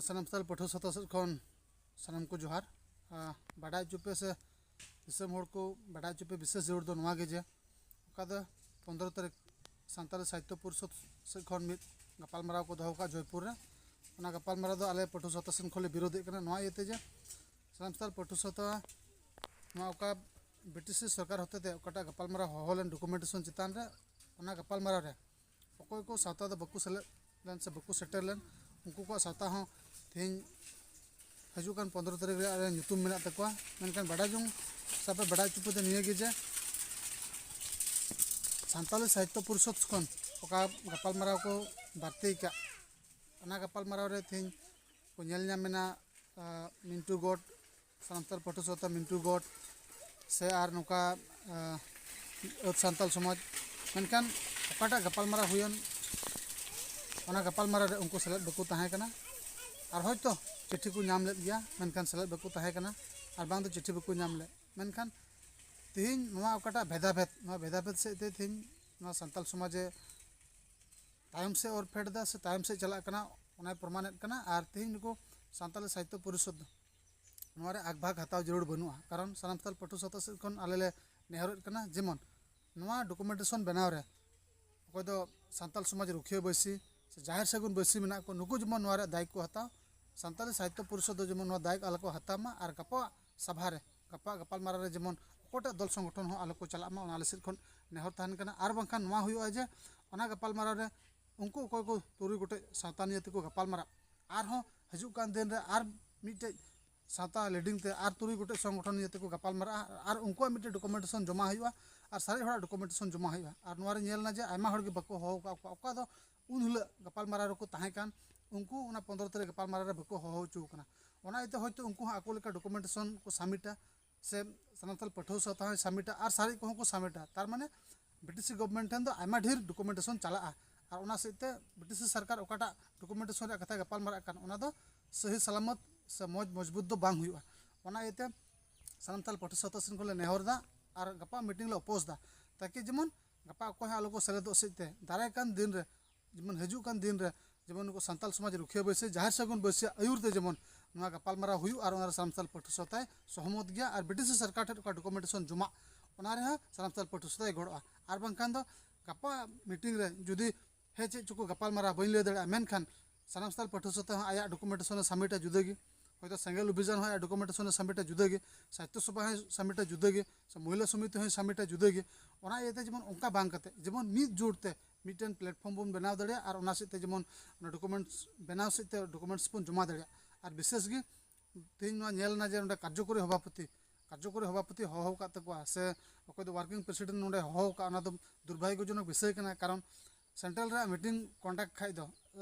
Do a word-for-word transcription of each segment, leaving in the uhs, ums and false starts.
ᱥᱟᱱᱟᱢ ᱥᱟᱱᱛᱟᱲ ᱯᱟᱹᱴᱷᱩᱣᱟᱹ ᱥᱟᱶᱛᱟ ᱥᱮᱫ ᱠᱷᱚᱱ ᱥᱟᱱᱟᱢ ᱠᱚ ᱡᱚᱦᱟᱨ᱾ ᱟᱨ ᱵᱟᱰᱟᱭ ᱦᱚᱪᱚ ᱯᱮ ᱥᱮ ᱫᱤᱥᱚᱢ ᱦᱚᱲ ᱠᱚ ᱵᱟᱰᱟᱭ ᱦᱚᱪᱚ ᱯᱮ ᱵᱤᱥᱮᱥ ᱡᱟᱹᱨᱩᱲ ᱫᱚ ᱱᱚᱣᱟ ᱜᱮ ᱡᱮ ᱚᱠᱟ ᱫᱚ ᱯᱚᱱᱫᱽᱨᱚ ᱛᱟᱹᱨᱤᱠᱷ ᱥᱟᱱᱛᱟᱲᱤ ᱥᱟᱦᱤᱛᱛᱚ ᱯᱚᱨᱤᱥᱚᱫᱽ ᱥᱮᱫ ᱠᱷᱚᱱ ᱢᱤᱫ ᱜᱟᱯᱟᱞᱢᱟᱨᱟᱣ ᱠᱚ ᱫᱚᱦᱚ ᱠᱟᱜᱼᱟ ᱡᱚᱭᱯᱩᱨ ᱨᱮ᱾ ᱚᱱᱟ ᱜᱟᱯᱟᱞᱢᱟᱨᱟᱣ ᱫᱚ ᱟᱞᱮ ᱯᱟᱹᱴᱷᱩᱣᱟᱹ ᱥᱟᱶᱛᱟ ᱥᱮᱱ ᱠᱷᱚᱱ ᱞᱮ ᱵᱤᱨᱳᱫᱮᱫ ᱠᱟᱱᱟ᱾ ᱱᱚᱣᱟ ᱤᱭᱟᱹᱛᱮ ᱡᱮ ᱥᱟᱱᱟᱢ ᱥᱟᱱᱛᱟᱲ ᱯᱟᱹᱴᱷᱩᱣᱟᱹ ᱥᱟᱶᱛᱟ ᱱᱚᱣᱟ ᱚᱠᱟ ᱵᱨᱤᱴᱤᱥ ᱥᱚᱨᱠᱟᱨ ᱦᱚᱛᱮᱛᱮ ᱚᱠᱟᱴᱟᱜ ᱜᱟᱯᱟᱞᱢᱟᱨᱟᱣ ᱦᱚᱦᱚ ᱞᱮᱱ ᱰᱚᱠᱩᱢᱮᱱᱴᱮᱥᱚᱱ ᱪᱮᱛᱟᱱ ᱨᱮ, ᱚᱱᱟ ᱜᱟᱯᱟᱞᱢᱟᱨᱟᱣ ᱨᱮ ᱚᱠᱚᱭ ᱠᱚ ᱥᱟᱶᱛᱟ ᱫᱚ ᱵᱟᱠᱚ ᱥᱮᱞᱮᱫ ᱞᱮᱱ ᱥᱮ ᱵᱟᱠᱚ ᱥᱮᱴᱮᱨ ᱞᱮᱱ, ᱩᱱᱠᱩ ᱠᱚᱣᱟᱜ ᱥᱟᱶᱛᱟ ᱦᱚᱸ ᱛᱮᱦᱮᱧ ᱦᱤᱡᱩᱜ ᱠᱟᱱ ᱯᱚᱱᱫᱽᱨᱚ ᱛᱟᱹᱨᱤᱠᱷ ᱨᱮ ᱟᱞᱮ ᱧᱩᱛᱩᱢ ᱢᱮᱱᱟᱜ ᱛᱟᱠᱚᱣᱟ᱾ ᱢᱮᱱᱠᱷᱟᱱ ᱵᱟᱰᱟᱭ ᱡᱚᱝ ᱥᱟᱶᱛᱟ ᱵᱟᱰᱟᱭ ᱦᱚᱪᱚ ᱯᱮ ᱫᱚ ᱱᱤᱭᱟᱹ ᱜᱮ ᱡᱮ ᱥᱟᱱᱛᱟᱞᱤ ᱥᱟᱦᱤᱛᱛᱚ ᱯᱚᱨᱤᱥᱚᱫᱽ ᱠᱷᱚᱱ ᱚᱠᱟ ᱜᱟᱯᱟᱞᱢᱟᱨᱟᱣ ᱠᱚ ᱵᱟᱨᱛᱤ ᱟᱠᱟᱫ, ᱚᱱᱟ ᱜᱟᱯᱟᱞᱢᱟᱨᱟᱣ ᱨᱮ ᱛᱮᱦᱮᱧ ᱠᱚ ᱧᱮᱞ ᱧᱟᱢ ᱮᱱᱟ, ᱟᱸ, ᱢᱤᱱᱴᱩ ᱜᱚᱰ, ᱥᱟᱱᱛᱟᱲ ᱯᱟᱹᱴᱷᱩᱣᱟᱹ ᱥᱟᱶᱛᱟ ᱢᱤᱱᱴᱩ ᱜᱚᱰ ᱥᱮ ᱟᱨ ᱱᱚᱝᱠᱟ, ᱟᱸ, ᱟᱹᱛ ᱥᱟᱱᱛᱟᱲ ᱥᱚᱢᱟᱡᱽ᱾ ᱢᱮᱱᱠᱷᱟᱱ ᱚᱠᱟᱴᱟᱜ ᱜᱟᱯᱟᱞᱢᱟᱨᱟᱣ ᱦᱩᱭᱮᱱ, ᱚᱱᱟ ᱜᱟᱯᱟᱞᱢᱟᱨᱟᱣ ᱨᱮ ᱩᱱᱠᱩ ᱥᱮᱞᱮᱫ ᱵᱟᱠᱚ ᱛᱟᱦᱮᱸ ᱠᱟᱱᱟ᱾ ᱟᱨ ᱦᱚᱭᱛᱳ ᱪᱤᱴᱷᱤ ᱠᱚ ᱧᱟᱢ ᱞᱮᱫ ᱜᱮᱭᱟ, ᱢᱮᱱᱠᱷᱟᱱ ᱥᱮᱞᱮᱫ ᱵᱟᱠᱚ ᱛᱟᱦᱮᱸ ᱠᱟᱱᱟ, ᱟᱨ ᱵᱟᱝ ᱫᱚ ᱪᱤᱴᱷᱤ ᱵᱟᱠᱚ ᱧᱟᱢ ᱞᱮᱫ᱾ ᱢᱮᱱᱠᱷᱟᱱ ᱛᱮᱦᱮᱧ ᱱᱚᱣᱟ ᱚᱠᱟᱴᱟᱜ ᱵᱷᱮᱫᱟᱵᱷᱮᱫ, ᱱᱚᱣᱟ ᱵᱷᱮᱫᱟᱵᱷᱮᱫ ᱥᱮᱫ ᱛᱮ ᱛᱮᱦᱮᱧ ᱱᱚᱣᱟ ᱥᱟᱱᱛᱟᱲ ᱥᱚᱢᱟᱡᱽ ᱮ ᱛᱟᱭᱚᱢ ᱥᱮᱫ ᱚᱨ ᱯᱷᱮᱰ ᱮᱫᱟ ᱥᱮ ᱛᱟᱭᱚᱢ ᱥᱮᱫ ᱪᱟᱞᱟᱜ ᱠᱟᱱᱟ, ᱚᱱᱟᱭ ᱯᱨᱚᱢᱟᱱᱮᱫ ᱠᱟᱱᱟ᱾ ᱟᱨ ᱛᱮᱦᱮᱧ ᱱᱩᱠᱩ ᱥᱟᱱᱛᱟᱞᱤ ᱥᱟᱦᱤᱛᱛᱚ ᱯᱚᱨᱤᱥᱚᱫᱽ ᱫᱚ ᱱᱚᱣᱟ ᱨᱮ ᱟᱜᱽᱵᱷᱟᱜᱽ ᱦᱟᱛᱟᱣ ᱡᱟᱹᱨᱩᱲ ᱵᱟᱹᱱᱩᱜᱼᱟ, ᱠᱟᱨᱚᱱ ᱥᱟᱱᱟᱢ ᱥᱟᱱᱛᱟᱲ ᱯᱟᱹᱴᱷᱩᱣᱟᱹ ᱥᱟᱶᱛᱟ ᱥᱮᱫ ᱠᱷᱚᱱ ᱟᱞᱮ ᱞᱮ ᱱᱮᱦᱚᱨᱮᱫ ᱠᱟᱱᱟ, ᱡᱮᱢᱚᱱ ᱱᱚᱣᱟ ᱰᱚᱠᱩᱢᱮᱱᱴᱮᱥᱚᱱ ᱵᱮᱱᱟᱣ ᱨᱮ ᱚᱠᱚᱭ ᱫᱚ ᱥᱟᱱᱛᱟᱲ ᱥᱚᱢᱟᱡᱽ ᱨᱩᱠᱷᱤᱭᱟᱹ ᱵᱟᱹᱭᱥᱤ ᱥᱮ ᱡᱟᱦᱮᱨ ᱥᱟᱹᱜᱩᱱ ᱵᱟᱹᱭᱥᱤ ᱢᱮᱱᱟᱜ ᱠᱚ, ᱱᱩᱠᱩ ᱡᱮᱢᱚᱱ ᱱᱚᱣᱟ ᱨᱮ ᱫᱟᱭᱤᱛᱛᱚ ᱦᱟᱛᱟᱣ, ᱥᱟᱱᱛᱟᱞᱤ ᱥᱟᱦᱤᱛᱛᱚ ᱯᱚᱨᱤᱥᱚᱫᱽ ᱫᱚ ᱡᱮᱢᱚᱱ ᱱᱚᱣᱟ ᱫᱟᱭᱤᱛᱛᱚ ᱟᱞᱚ ᱠᱚ ᱦᱟᱛᱟᱣ ᱢᱟ, ᱟᱨ ᱜᱟᱯᱟ ᱥᱟᱵᱷᱟ ᱨᱮ, ᱜᱟᱯᱟ ᱜᱟᱯᱟᱞᱢᱟᱨᱟᱣ ᱨᱮ ᱡᱮᱢᱚᱱ ᱚᱠᱚᱭᱴᱟᱜ ᱫᱚᱞ ᱥᱚᱝᱜᱚᱴᱷᱚᱱ ᱦᱚᱸ ᱟᱞᱚ ᱠᱚ ᱪᱟᱞᱟᱜ ᱢᱟ, ᱚᱱᱟ ᱟᱞᱮ ᱥᱮᱫ ᱠᱷᱚᱱ ᱱᱮᱦᱚᱨ ᱛᱟᱦᱮᱱ ᱠᱟᱱᱟ᱾ ᱟᱨ ᱵᱟᱝᱠᱷᱟᱱ ᱱᱚᱣᱟ ᱦᱩᱭᱩᱜᱼᱟ ᱡᱮ ᱚᱱᱟ ᱜᱟᱯᱟᱞᱢᱟᱨᱟᱣ ᱨᱮ ᱩᱱᱠᱩ ᱚᱠᱚᱭ ᱠᱚ ᱛᱩᱨᱩᱭ ᱜᱚᱴᱮᱡ ᱥᱟᱶᱛᱟ ᱱᱤᱭᱮ ᱛᱮᱠᱚ ᱜᱟᱯᱟᱞᱢᱟᱨᱟᱜ, ᱟᱨᱦᱚᱸ ᱦᱤᱡᱩᱜ ᱠᱟᱱ ᱫᱤᱱ ᱨᱮ ᱟᱨ ᱢᱤᱫᱴᱮᱡ ᱥᱟᱶᱛᱟ ᱞᱤᱰᱤᱝ ᱛᱮ ᱟᱨ ᱛᱩᱨᱩᱭ ᱜᱚᱴᱮᱡ ᱥᱚᱝᱜᱚᱴᱷᱚᱱ ᱱᱤᱭᱮ ᱛᱮᱠᱚ ᱜᱟᱯᱟᱞᱢᱟᱨᱟᱜᱼᱟ, ᱟᱨ ᱩᱱᱠᱩᱣᱟᱜ ᱢᱤᱫᱴᱮᱡ ᱰᱚᱠᱩᱢᱮᱱᱴᱮᱥᱚᱱ ᱡᱚᱢᱟ ᱦᱩᱭᱩᱜᱼᱟ, ᱟᱨ ᱥᱟᱨᱮᱡ ᱦᱚᱲᱟᱜ ᱰᱚᱠᱩᱢᱮᱱᱴᱮᱥᱚᱱ ᱡᱚᱢᱟ ᱦᱩᱭᱩᱜᱼᱟ᱾ ᱟᱨ ᱱᱚᱣᱟ ᱨᱮ ᱧᱮᱞ ᱮᱱᱟ ᱡᱮ ᱟᱭᱢᱟ ᱦᱚᱲ ᱜᱮ ᱵᱟᱠᱚ ᱦᱚᱦᱚ ᱟᱠᱟᱫ ᱠᱚᱣᱟ, ᱚᱠᱟ ᱫᱚ ᱩᱱ ᱦᱤᱞᱳᱜ ᱜᱟᱯᱟᱞᱢᱟᱨᱟᱣ ᱨᱮᱠᱚ ᱛᱟᱦᱮᱸ ᱠᱟᱱ, ᱩᱱᱠᱩ ᱚᱱᱟ ᱯᱚᱱᱫᱽᱨᱚ ᱛᱟᱹᱨᱤᱠᱷ ᱜᱟᱯᱟᱞᱢᱟᱨᱟᱣ ᱨᱮ ᱵᱟᱠᱚ ᱦᱚᱦᱚ ᱦᱚᱪᱚ ᱟᱠᱟᱱᱟ᱾ ᱚᱱᱟ ᱤᱭᱟᱹᱛᱮ ᱦᱚᱭᱛᱳ ᱩᱱᱠᱩ ᱦᱚᱸ ᱟᱠᱚ ᱞᱮᱠᱟ ᱰᱚᱠᱩᱢᱮᱱᱴᱮᱥᱚᱱ ᱠᱚ ᱥᱟᱵᱢᱤᱴᱟ, ᱥᱮ ᱥᱟᱱᱟᱢ ᱥᱟᱱᱛᱟᱲ ᱯᱟᱹᱴᱷᱩᱣᱟᱹ ᱥᱟᱶᱛᱟ ᱦᱚᱸᱭ ᱥᱟᱵᱢᱤᱴᱟ, ᱟᱨ ᱥᱟᱨᱮᱡ ᱠᱚᱦᱚᱸ ᱠᱚ ᱥᱟᱵᱢᱤᱴᱟ᱾ ᱛᱟᱨ ᱢᱟᱱᱮ ᱵᱨᱤᱴᱤᱥ ᱜᱚᱵᱷᱚᱨᱱᱢᱮᱱᱴ ᱴᱷᱮᱱ ᱫᱚ ᱟᱭᱢᱟ ᱰᱷᱮᱨ ᱰᱚᱠᱩᱢᱮᱱᱴᱮᱥᱚᱱ ᱪᱟᱞᱟᱜᱼᱟ, ᱟᱨ ᱚᱱᱟ ᱥᱮᱫ ᱛᱮ ᱵᱨᱤᱴᱤᱥ ᱥᱚᱨᱠᱟᱨ ᱚᱠᱟᱴᱟᱜ ᱰᱚᱠᱩᱢᱮᱱᱴᱮᱥᱚᱱ ᱨᱮᱭᱟᱜ ᱠᱟᱛᱷᱟᱭ ᱜᱟᱯᱟᱞ ᱢᱟᱨᱟᱜ ᱠᱟᱱ, ᱚᱱᱟ ᱫᱚ ᱥᱟᱹᱦᱤ ᱥᱟᱞᱟᱢᱚᱛ ᱥᱮ ᱢᱚᱡᱽ ᱢᱚᱡᱽᱵᱩᱛ ᱫᱚ ᱵᱟᱝ ᱦᱩᱭᱩᱜᱼᱟ᱾ ᱚᱱᱟ ᱤᱭᱟᱹᱛᱮ ᱥᱟᱱᱟᱢ ᱥᱟᱱᱛᱟᱲ ᱯᱟᱹᱴᱷᱩᱣᱟᱹ ᱥᱟᱶᱛᱟ ᱥᱮᱱ ᱠᱷᱚᱱ ᱞᱮ ᱱᱮᱦᱚᱨ ᱮᱫᱟ, ᱟᱨ ᱜᱟᱯᱟ ᱢᱤᱴᱤᱝ ᱞᱮ ᱚᱯᱳᱡᱽ ᱮᱫᱟ, ᱛᱟᱠᱤ ᱡᱮᱢᱚᱱ ᱜᱟᱯᱟ ᱚᱠᱚᱭ ᱦᱚᱸ ᱟᱞᱚ ᱠᱚ ᱥᱮᱞᱮᱫᱚᱜ ᱥᱮᱫ ᱛᱮ, ᱫᱟᱨᱟᱭ ᱠᱟᱱ ᱫᱤᱱ ᱨᱮ, ᱡᱮᱢᱚᱱ ᱦᱤᱡᱩᱜ ᱠᱟᱱ ᱫᱤᱱ ᱨᱮ ᱡᱮᱢᱚᱱ ᱱᱩᱠᱩ ᱥᱟᱱᱛᱟᱞ ᱥᱚᱢᱟᱡᱽ ᱨᱩᱠᱷᱤᱭᱟᱹ ᱵᱟᱹᱭᱥᱤ ᱡᱟᱦᱮᱨ ᱥᱟᱹᱜᱩᱱ ᱵᱟᱹᱭᱥᱤᱭᱟᱜ ᱟᱹᱭᱩᱨ ᱛᱮ ᱡᱮᱢᱚᱱ ᱱᱚᱣᱟ ᱜᱟᱯᱟᱞᱢᱟᱨᱟᱣ ᱦᱩᱭᱩᱜ ᱟᱨ ᱚᱱᱟᱨᱮ ᱥᱟᱱᱟᱢ ᱥᱟᱱᱛᱟᱞ ᱯᱟᱹᱴᱷᱩᱣᱟᱹ ᱥᱟᱶᱛᱟᱭ ᱥᱚᱦᱚᱢᱚᱛ ᱜᱮᱭᱟ ᱟᱨ ᱵᱨᱤᱴᱤᱥ ᱥᱚᱨᱠᱟᱨ ᱴᱷᱮᱱ ᱚᱠᱟ ᱰᱚᱠᱩᱢᱮᱱᱴᱮᱥᱚᱱ ᱡᱚᱢᱟᱜ, ᱚᱱᱟ ᱨᱮᱦᱚᱸ ᱥᱟᱱᱟᱢ ᱥᱟᱱᱛᱟᱞ ᱯᱟᱹᱴᱷᱩᱣᱟᱹ ᱥᱟᱶᱛᱟᱭ ᱜᱚᱲᱚᱜᱼᱟ᱾ ᱟᱨ ᱵᱟᱝᱠᱷᱟᱱ ᱫᱚ ᱜᱟᱯᱟ ᱢᱤᱴᱤᱝ ᱨᱮ ᱡᱩᱫᱤ ᱦᱮᱸ ᱪᱮᱫ ᱪᱚᱠᱚ ᱜᱟᱯᱟᱞᱢᱟᱨᱟᱣ ᱵᱟᱹᱧ ᱞᱟᱹᱭ ᱫᱟᱲᱮᱭᱟᱜᱼᱟ, ᱢᱮᱱᱠᱷᱟᱱ ᱥᱟᱱᱟᱢ ᱥᱟᱱᱛᱟᱞ ᱯᱟᱹᱴᱷᱩᱣᱟᱹ ᱥᱟᱶᱛᱟ ᱦᱚᱸ ᱟᱭᱟᱜ ᱰᱚᱠᱩᱢᱮᱱᱴᱮᱥᱚᱱ ᱮ ᱥᱟᱵᱢᱤᱴᱟ ᱡᱩᱫᱟᱹ ᱜᱮ, ᱦᱚᱭᱛᱳ ᱥᱮᱸᱜᱮᱞ ᱚᱵᱷᱤᱡᱟᱱ ᱦᱚᱸ ᱟᱭᱟᱜ ᱰᱚᱠᱩᱢᱮᱱᱴᱮᱥᱚᱱ ᱮ ᱥᱟᱵᱢᱤᱴᱟ ᱡᱩᱫᱟᱹ ᱜᱮ, ᱥᱟᱦᱤᱛᱛᱚ ᱥᱚᱵᱷᱟ ᱦᱚᱸᱭ ᱥᱟᱵᱢᱤᱴᱟ ᱡᱩᱫᱟᱹ ᱜᱮ, ᱥᱮ ᱢᱚᱦᱤᱞᱟ ᱥᱚᱢᱤᱛᱤ ᱦᱚᱸᱭ ᱥᱟᱵᱢᱤᱴᱟ ᱡᱩᱫᱟᱹ ᱜᱮ᱾ ᱚᱱᱟ ᱤᱭᱟᱹᱛᱮ ᱡᱮᱢᱚᱱ ᱚᱱᱠᱟ ᱵᱟᱝ ᱠᱟᱛᱮ ᱡᱮᱢᱚᱱ ᱢᱤᱫ ᱡᱳᱴ ᱛᱮ ᱢᱤᱫᱴᱮᱱ ᱯᱞᱟᱴᱯᱷᱚᱨᱢ ᱵᱚᱱ ᱵᱮᱱᱟᱣ ᱫᱟᱲᱮᱭᱟᱜᱼᱟ ᱟᱨ ᱚᱱᱟ ᱥᱮᱫ ᱛᱮ ᱡᱮᱢᱚᱱ ᱚᱱᱟ ᱰᱚᱠᱩᱢᱮᱱᱴᱥ ᱵᱮᱱᱟᱣ ᱥᱮᱫ ᱛᱮ ᱰᱚᱠᱩᱢᱮᱱᱴᱥ ᱵᱚᱱ ᱡᱚᱢᱟ ᱫᱟᱲᱮᱭᱟᱜᱼᱟ᱾ ᱟᱨ ᱵᱤᱥᱮᱥ ᱜᱮ ᱛᱮᱦᱮᱧ ᱱᱚᱣᱟ ᱧᱮᱞ ᱮᱱᱟ ᱡᱮ ᱱᱚᱰᱮ ᱠᱟᱨᱡᱚᱠᱚᱨᱤ ᱥᱚᱵᱷᱟᱯᱚᱛᱤ, ᱠᱟᱨᱡᱚᱠᱚᱨᱤ ᱥᱚᱵᱷᱟᱯᱚᱛᱤ ᱦᱚᱦᱚ ᱟᱠᱟᱫ ᱛᱟᱠᱚᱣᱟ ᱥᱮ ᱚᱠᱚᱭ ᱫᱚ ᱣᱟᱨᱠᱤᱝ ᱯᱨᱮᱥᱤᱰᱮᱱᱴ ᱱᱚᱰᱮ ᱦᱚᱦᱚ ᱟᱠᱟᱫ, ᱚᱱᱟ ᱫᱚ ᱫᱩᱨᱵᱷᱟᱜᱽᱭᱚᱡᱚᱱᱚᱠ ᱵᱤᱥᱚᱭ ᱠᱟᱱᱟ᱾ ᱠᱟᱨᱚᱱ ᱥᱮᱱᱴᱨᱟᱞ ᱨᱮᱭᱟᱜ ᱢᱤᱴᱤᱝ ᱠᱚᱱᱰᱟᱠᱴ ᱠᱷᱟᱡ ᱫᱚ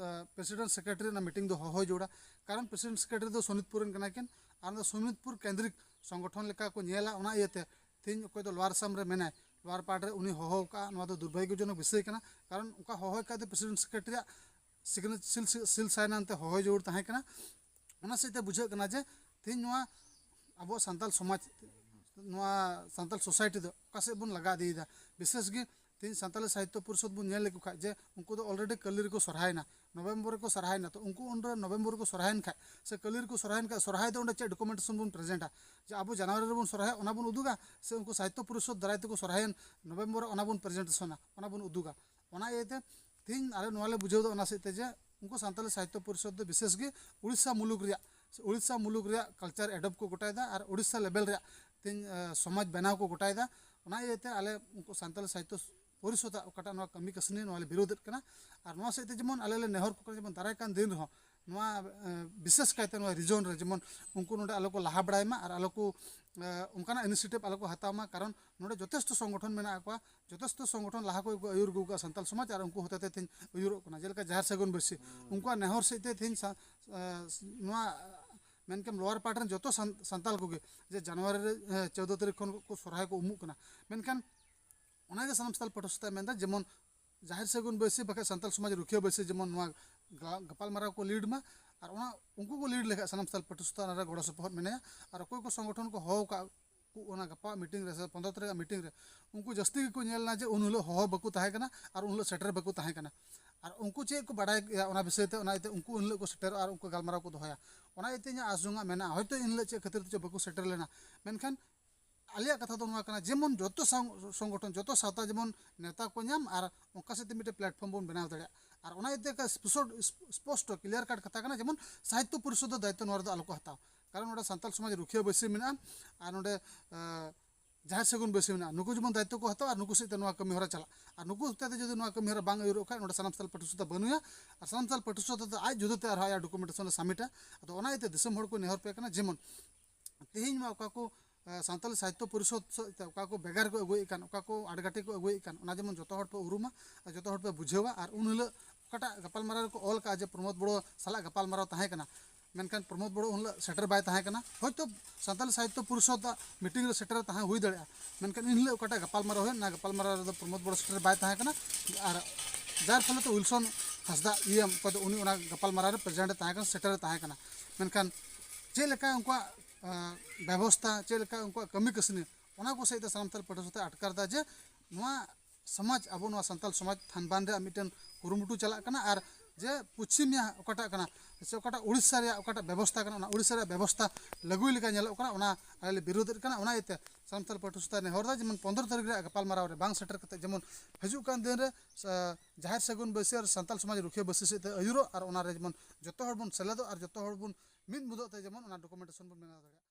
ᱯᱨᱮᱥᱤᱰᱮᱱᱴ ᱥᱮᱠᱨᱮᱴᱟᱨᱤ ᱚᱱᱟ ᱢᱤᱴᱤᱝ ᱫᱚ ᱦᱚᱦᱚᱭ ᱡᱟᱹᱨᱩᱲᱟ᱾ ᱠᱟᱨᱚᱱ ᱯᱨᱮᱥᱤᱰᱮᱱᱴ ᱥᱮᱠᱨᱮᱴᱟᱨᱤ ᱫᱚ ᱥᱳᱱᱤᱛᱯᱩᱨ ᱨᱮᱱ ᱠᱟᱱᱟ ᱠᱤᱱ, ᱟᱨ ᱚᱱᱟ ᱫᱚ ᱥᱳᱱᱤᱛᱯᱩᱨ ᱠᱮᱱᱫᱨᱤᱠ ᱥᱚᱝᱜᱚᱴᱷᱚᱱ ᱞᱮᱠᱟ ᱠᱚ ᱧᱮᱞᱟ᱾ ᱚᱱᱟ ᱤᱭᱟᱹᱛᱮ ᱛᱮᱦᱮᱧ ᱚᱠᱚᱭ ᱫᱚ ᱞᱳᱣᱟᱨ ᱟᱥᱟᱢ ᱨᱮ ᱢᱮᱱᱟᱭ, ᱞᱳᱣᱟᱨ ᱯᱟᱨᱴ ᱨᱮ ᱩᱱᱤ ᱦᱚᱦᱚ ᱟᱠᱟᱫᱼᱟ, ᱱᱚᱣᱟ ᱫᱚ ᱫᱩᱨᱵᱷᱟᱜᱽᱭᱚᱡᱚᱱᱚᱠ ᱵᱤᱥᱚᱭ ᱠᱟᱱᱟ᱾ ᱠᱟᱨᱚᱱ ᱚᱱᱠᱟ ᱦᱚᱦᱚᱭ ᱠᱷᱟᱡ ᱫᱚ ᱯᱨᱮᱥᱤᱰᱮᱱᱴ ᱥᱮᱠᱨᱮᱴᱟᱨᱤᱭᱟᱜ ᱥᱤᱜᱽᱱᱮ-, ᱥᱤᱞ, ᱥᱤᱞ ᱥᱟᱭᱤᱱ ᱟᱱᱛᱮ ᱦᱚᱦᱚᱭ ᱡᱟᱹᱨᱩᱲ ᱛᱟᱦᱮᱸ ᱠᱟᱱᱟ᱾ ᱚᱱᱟ ᱥᱮᱫ ᱛᱮ ᱵᱩᱡᱷᱟᱹᱜ ᱠᱟᱱᱟ ᱡᱮ ᱛᱮᱦᱮᱧ ᱱᱚᱣᱟ ᱟᱵᱚᱣᱟᱜ ᱥᱟᱱᱛᱟᱞ ᱥᱚᱢᱟᱡᱽ, ᱱᱚᱣᱟ ᱥᱟᱱᱛᱟᱞ ᱥᱳᱥᱟᱭᱴᱤ ᱫᱚ ᱚᱠᱟ ᱥᱮᱫ ᱵᱚᱱ ᱞᱟᱜᱟ ᱤᱫᱤᱭᱮᱫᱟ᱾ ᱵᱤᱥᱮᱥ ᱜᱮ ᱛᱮᱦᱮᱧ ᱥᱟᱱᱛᱟᱞᱤ ᱥᱟᱦᱤᱛᱛᱚ ᱯᱚᱨᱤᱥᱚᱫᱽ ᱵᱚᱱ ᱧᱮᱞ ᱞᱮᱠᱚ ᱠᱷᱟᱡ ᱡᱮ ᱩᱱᱠᱩ ᱫᱚ ᱚᱞᱨᱮᱰᱤ ᱠᱟᱹᱞᱤ ᱨᱮᱠᱚ ᱥᱚᱨᱦᱟᱭᱮᱱᱟ, ᱱᱚᱵᱷᱮᱢᱵᱚᱨ ᱨᱮᱠᱚ ᱥᱚᱨᱦᱟᱭᱮᱱᱟ᱾ ᱛᱚ ᱩᱱᱠᱩ ᱩᱱᱨᱮ ᱱᱚᱵᱷᱮᱢᱵᱚᱨ ᱨᱮᱠᱚ ᱥᱚᱨᱦᱟᱭᱮᱱ ᱠᱷᱟᱡ ᱥᱮ ᱠᱟᱹᱞᱤ ᱨᱮᱠᱚ ᱥᱚᱨᱦᱟᱭᱮᱱ ᱠᱷᱟᱡ ᱥᱚᱨᱦᱟᱭ ᱫᱚ ᱚᱸᱰᱮ ᱪᱮᱫ ᱰᱚᱠᱩᱢᱮᱱᱴᱮᱥᱚᱱ ᱵᱚᱱ ᱯᱨᱮᱡᱮᱱᱴᱟ? ᱡᱮ ᱟᱵᱚ ᱡᱟᱱᱩᱣᱟᱨᱤ ᱨᱮᱵᱚᱱ ᱥᱚᱨᱦᱟᱭᱟ ᱚᱱᱟ ᱵᱚᱱ ᱩᱫᱩᱜᱟ, ᱥᱮ ᱩᱱᱠᱩ ᱥᱟᱦᱤᱛᱛᱚ ᱯᱚᱨᱤᱥᱚᱫᱽ ᱫᱟᱨᱟᱭ ᱛᱮᱠᱚ ᱥᱚᱨᱦᱟᱭᱮᱱ ᱱᱚᱵᱷᱮᱢᱵᱚᱨ ᱨᱮ ᱚᱱᱟ ᱵᱚᱱ ᱯᱨᱮᱡᱮᱱᱴᱮᱥᱚᱱᱟ, ᱚᱱᱟ ᱵᱚᱱ ᱩᱫᱩᱜᱟ? ᱚᱱᱟ ᱤᱭᱟᱹᱛᱮ ᱛᱮᱦᱮᱧ ᱟᱞᱮ ᱱᱚᱣᱟ ᱞᱮ ᱵᱩᱡᱷᱟᱹᱣ ᱮᱫᱟ ᱚᱱᱟ ᱥᱮᱫ ᱛᱮ ᱡᱮ ᱩᱱᱠᱩ ᱥᱟᱱᱛᱟᱞᱤ ᱥᱟᱦᱤᱛᱛᱚ ᱯᱚᱨᱤᱥᱚᱫᱽ ᱫᱚ ᱵᱤᱥᱮᱥ ᱜᱮ ᱩᱲᱤᱥᱥᱟ ᱢᱩᱞᱩᱠ ᱨᱮᱭᱟᱜ ᱥᱮ ᱩᱲᱤᱥᱥᱟ ᱢᱩᱞᱩᱠ ᱨᱮᱭᱟᱜ ᱠᱟᱞᱪᱟᱨ ᱮᱰᱚᱯᱴ ᱠᱚ ᱜᱚᱴᱟᱭᱮᱫᱟ ᱟᱨ ᱩᱲᱤᱥᱥᱟ ᱞᱮᱵᱮᱞ ᱨᱮᱭᱟᱜ ᱛᱮᱦᱮᱧ, ᱮ, ᱥᱚᱢᱟᱡᱽ ᱵᱮᱱᱟᱣ ᱠᱚ ᱜᱚᱴᱟᱭᱮᱫᱟ᱾ ᱚᱱᱟ ᱤᱭᱟᱹᱛᱮ ᱟᱞᱮ ᱩᱱᱠᱩ ᱥᱟᱱᱛᱟᱞᱤ ᱥᱟᱦᱤᱛᱛᱚ ᱯᱚᱨᱤᱥᱚᱫᱟᱜ ᱚᱠᱟᱴᱟᱜ ᱱᱚᱣᱟ ᱠᱟᱹᱢᱤ ᱠᱟᱹᱥᱱᱤ ᱱᱚᱣᱟ ᱞᱮ ᱵᱤᱨᱳᱫᱮᱫ ᱠᱟᱱᱟ᱾ ᱟᱨ ᱱᱚᱣᱟ ᱥᱮᱫ ᱛᱮ ᱡᱮᱢᱚᱱ ᱟᱞᱮ ᱞᱮ ᱱᱮᱦᱚᱨ ᱠᱚ ᱠᱟᱱᱟ ᱡᱮᱢᱚᱱ ᱫᱟᱨᱟᱭ ᱠᱟᱱ ᱫᱤᱱ ᱨᱮᱦᱚᱸ ᱱᱚᱣᱟ, ᱮ, ᱵᱤᱥᱮᱥ ᱠᱟᱭᱛᱮ ᱱᱚᱣᱟ ᱨᱤᱡᱚᱱ ᱨᱮ ᱡᱮᱢᱚᱱ ᱩᱱᱠᱩ ᱱᱚᱰᱮ ᱟᱞᱚ ᱠᱚ ᱞᱟᱦᱟ ᱵᱟᱲᱟᱭ ᱢᱟ ᱟᱨ ᱟᱞᱚ ᱠᱚ, ᱮ, ᱚᱱᱠᱟᱱᱟᱜ ᱤᱱᱤᱥᱤᱭᱮᱴᱤᱵᱷ ᱟᱞᱚ ᱠᱚ ᱦᱟᱛᱟᱣ ᱢᱟ, ᱠᱟᱨᱚᱱ ᱱᱚᱰᱮ ᱡᱚᱛᱷᱮᱥᱴᱚ ᱥᱚᱝᱜᱚᱴᱷᱚᱱ ᱢᱮᱱᱟᱜ ᱠᱚᱣᱟ, ᱡᱚᱛᱷᱮᱥᱴᱚ ᱥᱚᱝᱜᱚᱴᱷᱚᱱ ᱞᱟᱦᱟ ᱠᱷᱚᱱ ᱠᱚ ᱟᱹᱭᱩᱨ ᱟᱹᱜᱩ ᱠᱟᱜᱼᱟ ᱥᱟᱱᱛᱟᱞ ᱥᱚᱢᱟᱡᱽ, ᱟᱨ ᱩᱱᱠᱩ ᱦᱚᱛᱮ ᱛᱮ ᱛᱮᱦᱮᱧ ᱟᱹᱭᱩᱨᱚᱜ ᱠᱟᱱᱟ᱾ ᱡᱮᱞᱮᱠᱟ ᱡᱟᱦᱮᱨ ᱥᱟᱹᱜᱩᱱ ᱵᱟᱹᱭᱥᱤ, ᱩᱱᱠᱩᱣᱟᱜ ᱱᱮᱦᱚᱨ ᱥᱮᱫ ᱛᱮ ᱛᱮᱦᱮᱧ ᱥᱟ-, ᱮ, ᱱᱚᱣᱟ ᱢᱮᱱᱠᱮᱢ ᱞᱳᱣᱟᱨ ᱯᱟᱨᱴ ᱨᱮᱱ ᱡᱚᱛᱚ ᱥᱟᱱ-, ᱥᱟᱱᱛᱟᱞ ᱠᱚᱜᱮ ᱡᱮ ᱡᱟᱱᱩᱣᱟᱨᱤ ᱨᱮ, ᱮ, ᱪᱳᱫᱽᱫᱚ ᱛᱟᱹᱨᱤᱠᱷ ᱠᱷᱚᱱ ᱠᱚ ᱥᱚᱨᱦᱟᱭ ᱠᱚ ᱩᱢᱩᱜ ᱠᱟᱱᱟ᱾ ᱢᱮᱱᱠᱷᱟᱱ ᱚᱱᱟᱜᱮ ᱥᱟᱱᱟᱢ ᱥᱟᱱᱛᱟᱞ ᱯᱟᱹᱴᱷᱩᱣᱟᱹ ᱥᱟᱶᱛᱟ ᱢᱮᱱᱫᱟ ᱡᱮᱢᱚᱱ ᱡᱟᱦᱮᱨ ᱥᱟᱹᱜᱩᱱ ᱵᱟᱹᱭᱥᱤ ᱵᱟᱠᱷᱟᱡ ᱥᱟᱱᱛᱟᱞ ᱥᱚᱢᱟᱡᱽ ᱨᱩᱠᱷᱤᱭᱟᱹ ᱵᱟᱹᱭᱥᱤ ᱡᱮᱢᱚᱱ ᱱᱚᱣᱟ ᱜᱟ-, ᱜᱟᱯᱟᱞᱢᱟᱨᱟᱣ ᱠᱚ ᱞᱤᱰ ᱢᱟ, ᱟᱨ ᱚᱱᱟ ᱩᱱᱠᱩ ᱠᱚ ᱞᱤᱰ ᱞᱮᱠᱷᱟᱡ ᱥᱟᱱᱟᱢ ᱥᱟᱱᱛᱟᱞ ᱯᱟᱹᱴᱷᱩᱣᱟᱹ ᱥᱟᱶᱛᱟ ᱚᱱᱟᱨᱮ ᱜᱚᱲᱚ ᱥᱚᱯᱚᱦᱚᱫ ᱢᱮᱱᱟᱭᱟ᱾ ᱟᱨ ᱚᱠᱚᱭ ᱠᱚ ᱥᱚᱝᱜᱚᱴᱷᱚᱱ ᱠᱚ ᱦᱚᱦᱚ ᱟᱠᱟᱫ ᱠᱚ ᱚᱱᱟ ᱜᱟᱯᱟ ᱢᱤᱴᱤᱝ ᱨᱮ ᱥᱮ ᱯᱚᱱᱨᱚ ᱛᱟᱹᱨᱤᱠᱷ ᱢᱤᱴᱤᱝ ᱨᱮ, ᱩᱱᱠᱩ ᱡᱟᱹᱥᱛᱤ ᱜᱮᱠᱚ ᱧᱮᱞ ᱮᱱᱟ ᱡᱮ ᱩᱱ ᱦᱤᱞᱳᱜ ᱦᱚᱦᱚ ᱵᱟᱠᱚ ᱛᱟᱦᱮᱸ ᱠᱟᱱᱟ ᱟᱨ ᱩᱱ ᱦᱤᱞᱳᱜ ᱥᱮᱴᱮᱨ ᱵᱟᱠᱚ ᱛᱟᱦᱮᱸ ᱠᱟᱱᱟ᱾ ᱟᱨ ᱩᱱᱠᱩ ᱪᱮᱫ ᱠᱚ ᱵᱟᱰᱟᱭ ᱜᱮᱭᱟ ᱚᱱᱟ ᱵᱤᱥᱚᱭ ᱛᱮ, ᱚᱱᱟ ᱤᱭᱟᱹᱛᱮ ᱩᱱᱠᱩ ᱩᱱ ᱦᱤᱞᱳᱜ ᱠᱚ ᱥᱮᱴᱮᱨᱚᱜᱼᱟ ᱟᱨ ᱩᱱᱠᱩ ᱜᱟᱞᱢᱟᱨᱟᱣ ᱠᱚ ᱫᱚᱦᱚᱭᱟ᱾ ᱚᱱᱟ ᱤᱭᱟᱹᱛᱮ ᱤᱧᱟᱹᱜ ᱟᱥ ᱡᱚᱝᱟᱜ ᱢᱮᱱᱟᱜᱼᱟ, ᱦᱚᱭᱛᱳ ᱤᱱ ᱦᱤᱞᱳᱜ ᱪᱮᱫ ᱠᱷᱟᱹᱛᱤᱨ ᱛᱮᱪᱚ ᱵᱟᱠᱚ ᱥᱮᱴᱮᱨ ᱞᱮᱱᱟ, ᱢᱮᱱᱠᱷᱟᱱ ᱟᱞᱮᱭᱟᱜ ᱠᱟᱛᱷᱟ ᱫᱚ ᱱᱚᱣᱟ ᱠᱟᱱᱟ, ᱡᱮᱢᱚᱱ ᱡᱚᱛᱚ ᱥᱟᱝ-, ᱥᱚᱝᱜᱚᱴᱷᱚᱱ, ᱡᱚᱛᱚ ᱥᱟᱶᱛᱟ ᱡᱮᱢᱚᱱ ᱱᱮᱛᱟ ᱠᱚ ᱧᱟᱢ ᱟᱨ ᱚᱱᱠᱟ ᱥᱮᱫ ᱛᱮ ᱢᱤᱫᱴᱮᱱ platform ᱵᱚᱱ ᱵᱮᱱᱟᱣ ᱫᱟᱲᱮᱭᱟᱜᱼᱟ᱾ ᱟᱨ ᱚᱱᱟ ᱤᱭᱟᱹᱛᱮ ᱮᱠᱟᱞ ᱥᱯᱚᱥᱚ-, ᱥᱯᱚᱥᱴᱚ clear cut ᱠᱟᱛᱷᱟ ᱠᱟᱱᱟ, ᱡᱮᱢᱚᱱ ᱥᱟᱦᱤᱛᱛᱚ ᱯᱚᱨᱤᱥᱚᱫ ᱫᱚ ᱫᱟᱭᱤᱛᱛᱚ ᱱᱚᱣᱟ ᱨᱮᱫᱚ ᱟᱞᱚ ᱠᱚ ᱦᱟᱛᱟᱣ, ᱠᱟᱨᱚᱱ ᱱᱚᱰᱮ ᱥᱟᱱᱛᱟᱲ ᱥᱚᱢᱟᱡᱽ ᱨᱩᱠᱷᱤᱭᱟᱹ ᱵᱟᱹᱭᱥᱤ ᱢᱮᱱᱟᱜᱼᱟ ᱟᱨ ᱱᱚᱰᱮ, ᱟᱸ, ᱡᱟᱦᱮᱨ ᱥᱟᱹᱜᱩᱱ ᱵᱟᱹᱭᱥᱤ ᱢᱮᱱᱟᱜᱼᱟ, ᱱᱩᱠᱩ ᱡᱮᱢᱚᱱ ᱫᱟᱭᱤᱛᱛᱚ ᱠᱚ ᱦᱟᱛᱟᱣᱟ ᱟᱨ ᱱᱩᱠᱩ ᱥᱮᱫ ᱛᱮ ᱱᱚᱣᱟ ᱠᱟᱹᱢᱤ ᱦᱚᱨᱟ ᱪᱟᱞᱟᱜ, ᱟᱨ ᱱᱩᱠᱩ ᱦᱚᱛᱮ ᱛᱮ ᱡᱩᱫᱤ ᱱᱚᱣᱟ ᱠᱟᱹᱢᱤ ᱦᱚᱨᱟ ᱵᱟᱝ ᱟᱹᱭᱩᱨᱚᱜ ᱠᱷᱟᱱ, ᱱᱚᱰᱮ ᱥᱟᱱᱟᱢ ᱥᱟᱱᱛᱟᱲ ᱯᱟᱹᱴᱷᱩᱣᱟᱹ ᱥᱟᱶᱛᱟ ᱵᱟᱹᱱᱩᱭᱟ, ᱟᱨ ᱥᱟᱱᱟᱢ ᱥᱟᱱᱛᱟᱲ ᱯᱟᱹᱴᱷᱩᱣᱟᱹ ᱥᱟᱶᱛᱟ ᱫᱚ ᱟᱡ ᱡᱩᱫᱟᱹᱛᱮ ᱟᱨᱦᱚᱸ ᱟᱭᱟᱜ documentation ᱮ submit ᱟ᱾ ᱟᱫᱚ ᱚᱱᱟ ᱤᱭᱟᱹᱛᱮ ᱫᱤᱥᱚᱢ ᱦᱚᱲ ᱠᱚ ᱱᱮᱦᱚᱨ ᱯᱮ ᱠᱟᱱᱟ, ᱡᱮᱢᱚᱱ ᱛᱮᱦᱮᱧ ᱢᱟ ᱚᱠᱟ ᱠᱚ, ᱮ, ᱥᱟᱱᱛᱟᱲᱤ ᱥᱟᱦᱤᱛᱛᱚ ᱯᱚᱨᱤᱥᱚᱫ ᱥᱮᱫ ᱛᱮ ᱚᱠᱟ ᱠᱚ ᱵᱮᱜᱟᱨ ᱠᱚ ᱟᱹᱜᱩᱭᱮᱫ ᱠᱟᱱ, ᱚᱠᱟ ᱠᱚ ᱟᱰᱜᱟᱴᱮ ᱠᱚ ᱟᱹᱜᱩᱭᱮᱫ ᱠᱟᱱ, ᱚᱱᱟ ᱡᱮᱢᱚᱱ ᱡᱚᱛᱚ ᱦᱚᱲ ᱯᱮ ᱩᱨᱩᱢᱟ ᱟᱨ ᱡᱚᱛᱚ ᱦᱚᱲ ᱯᱮ ᱵᱩᱡᱷᱟᱹᱣᱟ᱾ ᱟᱨ ᱩᱱ ᱦᱤᱞᱳᱜ ᱚᱠᱟᱴᱟᱜ ᱜᱟᱯᱟᱞᱢᱟᱨᱟᱣ ᱨᱮᱠᱚ ᱚᱞ ᱠᱟᱜᱼᱟ ᱡᱮ ᱯᱨᱚᱢᱳᱫᱽ ᱵᱚᱲᱚ ᱥᱟᱞᱟᱜ ᱜᱟᱯᱟᱞᱢᱟᱨᱟᱣ ᱛᱟᱦᱮᱸ ᱠᱟᱱᱟ, ᱢᱮᱱᱠᱷᱟᱱ ᱯᱨᱚᱢᱳᱫᱽ ᱵᱚᱲᱚ ᱩᱱ ᱦᱤᱞᱳᱜ ᱥᱮᱴᱮᱨ ᱵᱟᱭ ᱛᱟᱦᱮᱸ ᱠᱟᱱᱟ᱾ ᱦᱚᱭᱛᱳ ᱥᱟᱱᱛᱟᱲᱤ ᱥᱟᱦᱤᱛᱛᱚ ᱯᱚᱨᱤᱥᱚᱫ ᱟᱜ meeting ᱨᱮ ᱥᱮᱴᱮᱨ ᱛᱟᱦᱮᱸ ᱦᱩᱭ ᱫᱟᱲᱮᱭᱟᱜᱼᱟ, ᱢᱮᱱᱠᱷᱟᱱ ᱮᱱ ᱦᱤᱞᱳᱜ ᱚᱠᱟᱴᱟᱜ ᱜᱟᱯᱟᱞᱢᱟᱨᱟᱣ ᱦᱩᱭᱮᱱ, ᱚᱱᱟ ᱜᱟᱯᱟᱞᱢᱟᱨᱟᱣ ᱨᱮᱫᱚ ᱯᱨᱚᱢᱳᱫᱽ ᱵᱚᱲᱚ ᱥᱮᱴᱮᱨ ᱵᱟᱭ ᱛᱟᱦᱮᱸ ᱠᱟᱱᱟ᱾ ᱟᱨ ᱡᱟᱨ ᱯᱷᱚᱞᱮ ᱛᱮ ᱩᱭᱤᱞᱥᱚᱱ ᱦᱟᱸᱥᱫᱟ EM, ᱚᱠᱚᱭ ᱫᱚ ᱩᱱᱤ ᱚᱱᱟ ᱜᱟᱯᱟᱞᱢᱟᱨᱟᱣ ᱨᱮ present ᱮ ᱛᱟᱦᱮᱸ ᱠᱟᱱᱟ, ᱥᱮᱴᱮᱨ ᱮ ᱛᱟᱦᱮᱸ ᱠᱟᱱᱟ᱾ ᱢᱮᱱᱠᱷᱟᱱ ᱪᱮᱫ ᱞᱮᱠᱟ ᱩᱱᱠᱩᱣᱟᱜ, ᱟᱸ, ᱵᱮᱵᱚᱥᱛᱷᱟ, ᱪᱮᱫ ᱞᱮᱠᱟ ᱩᱱᱠᱩᱣᱟᱜ ᱠᱟᱹᱢᱤ ᱠᱟᱹᱥᱱᱤ, ᱚᱱᱟ ᱠᱚ ᱥᱮᱫ ᱛᱮ ᱥᱟᱱᱟᱢ ᱥᱟᱱᱛᱟᱲ ᱯᱟᱹᱴᱷᱩᱣᱟᱹ ᱥᱟᱶᱛᱮ ᱟᱴᱠᱟᱨ ᱮᱫᱟ ᱡᱮ ᱱᱚᱣᱟ ᱥᱚᱢᱟᱡᱽ, ᱟᱵᱚ ᱱᱚᱣᱟ ᱥᱟᱱᱛᱟᱲ ᱥᱚᱢᱟᱡᱽ ᱛᱷᱟᱱ ᱵᱟᱱ ᱨᱮᱭᱟᱜ ᱢᱤᱫᱴᱮᱱ ᱠᱩᱨᱩᱢᱩᱴᱩ ᱪᱟᱞᱟᱜ ᱠᱟᱱᱟ᱾ ᱟᱨ ᱡᱮ ᱯᱚᱪᱷᱤᱢᱤᱭᱟ ᱚᱠᱟᱴᱟᱜ ᱠᱟᱱᱟ, ᱥᱮ ᱚᱠᱟᱴᱟᱜ ᱩᱲᱤᱥᱥᱟ ᱨᱮᱭᱟᱜ ᱚᱠᱟᱴᱟᱜ ᱵᱮᱵᱚᱥᱛᱷᱟ ᱠᱟᱱᱟ, ᱚᱱᱟ ᱩᱲᱤᱥᱥᱟ ᱨᱮᱭᱟᱜ ᱵᱮᱵᱚᱥᱛᱷᱟ ᱞᱟᱹᱜᱩᱭ ᱞᱮᱠᱟ ᱧᱮᱞᱚᱜ ᱠᱟᱱᱟ, ᱚᱱᱟ ᱟᱞᱮ ᱞᱮ ᱵᱤᱨᱳᱫᱮᱫ ᱠᱟᱱᱟ᱾ ᱚᱱᱟ ᱤᱭᱟᱹᱛᱮ ᱥᱟᱱᱟᱢ ᱥᱟᱱᱛᱟᱲ ᱯᱟᱹᱴᱷᱩᱣᱟᱹ ᱥᱟᱶᱛᱮ ᱱᱮᱦᱚᱨ ᱫᱟ, ᱡᱮᱢᱚᱱ ᱯᱚᱱᱫᱽᱨᱚ ᱛᱟᱹᱨᱤᱠᱷ ᱨᱮᱭᱟᱜ ᱜᱟᱯᱟᱞᱢᱟᱨᱟᱣ ᱨᱮ ᱵᱟᱝ ᱥᱮᱴᱮᱨ ᱠᱟᱛᱮ, ᱡᱮᱢᱚᱱ ᱦᱤᱡᱩᱜ ᱠᱟᱱ ᱫᱤᱱ ᱨᱮ, ᱥᱟ-, ᱡᱟᱦᱮᱨ ᱥᱟᱹᱜᱩᱱ ᱵᱟᱹᱭᱥᱤ ᱟᱨ ᱥᱟᱱᱛᱟᱲ ᱥᱚᱢᱟᱡᱽ ᱨᱩᱠᱷᱤᱭᱟᱹ ᱵᱟᱹᱭᱥᱤ ᱥᱮᱫ ᱛᱮ ᱟᱹᱭᱩᱨᱚᱜ, ᱟᱨ ᱚᱱᱟ ᱨᱮ ᱡᱮᱢᱚᱱ ᱡᱚᱛᱚ ᱦᱚᱲ ᱵᱚᱱ ᱥᱮᱞᱮᱫᱚᱜ ᱟᱨ ᱡᱚᱛᱚ ᱦᱚᱲ ᱵᱚᱱ ᱢᱤᱫ ᱢᱩᱫᱚᱜ ᱛᱮ ᱡᱮᱢᱚᱱ ᱚᱱᱟ documentation ᱵᱚᱱ ᱵᱮᱱᱟᱣ ᱫᱟᱲᱮᱭᱟᱜ᱾